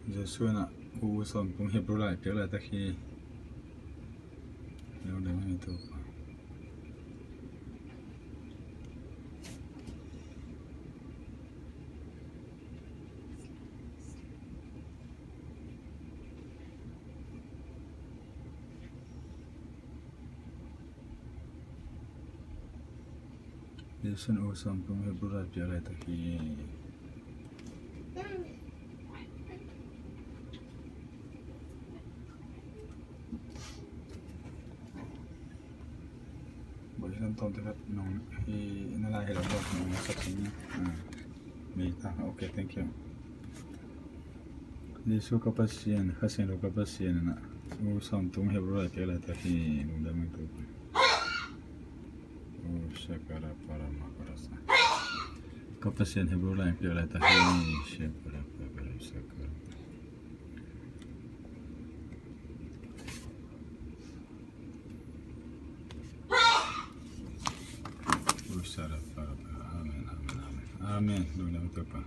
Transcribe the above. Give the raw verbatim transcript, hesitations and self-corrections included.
Jesu in ah u sawm tung Hebrew lai piak laitak hi. Lungdam ing Topa. Jesu in u sawm tung Hebrew lai piak laitak hi. Bawih lam tawmte khat nong hi na lai hi lo bawk nong sak sing na. Ah, mei ta. Okay, thank you. Jesu ka Pasian, Kha Siangtho ka Pasian in ah u sawm tung Hebrew lai piak laitak hi. Lungdam ing Topa. Ka Pasian Hebrew lai piak laitak hi. Amen, amen, amen. Amen. Lungdam ing Topa.